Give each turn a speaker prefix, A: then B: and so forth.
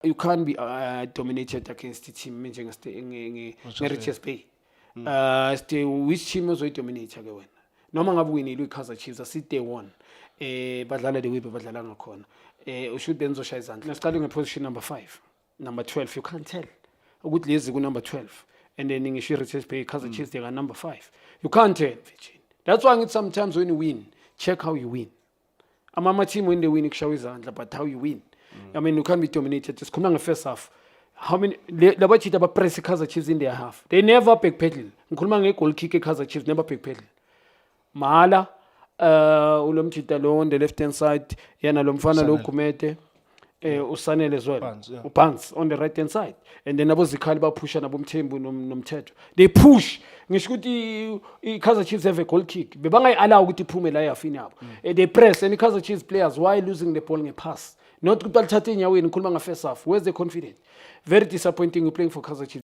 A: you can't be dominated against the team Richards Bay. Which team ozoyidominate ke wena? Noma ngabe winile uKaizer Chiefs asithi they won. Badlala the way badlala ngakhona. Ushould benzoshaya izandla. Nasiqale ngeposition number 5, number 12, you can't tell. Ukuthi lezi ku number 12 and then ngisho Richards Bay Kaizer Chiefs they are number 5. You can't tell, Virgin. That's why sometimes when you win, check how you win. Amama team when they win ikushawa izandla, but how you win. I mean, you can't be dominated. Just come down the first half. How many? Labachita about press Kaizer Chiefs in their half. They never backpedal. Nkuluma goal kick Kaizer Chiefs never backpedal. Mahala, ulomchita lo on the left hand side. Yana lomfana lo kumete. Usanele as well. Upans on the right hand side. And then abo zikhali push na bomthembu nomthetho. They push. Ngisho ukuthi Kaizer Chiefs have a goal kick. Bebanga allow ukuthi iphume la yafini yabo. They press and Kaizer Chiefs players why losing the ball ngepass. Not ukuthi balithathe enyaweni ngikhuluma nga first half. Where's the confidence? Very disappointing you playing for Kaizer Chiefs.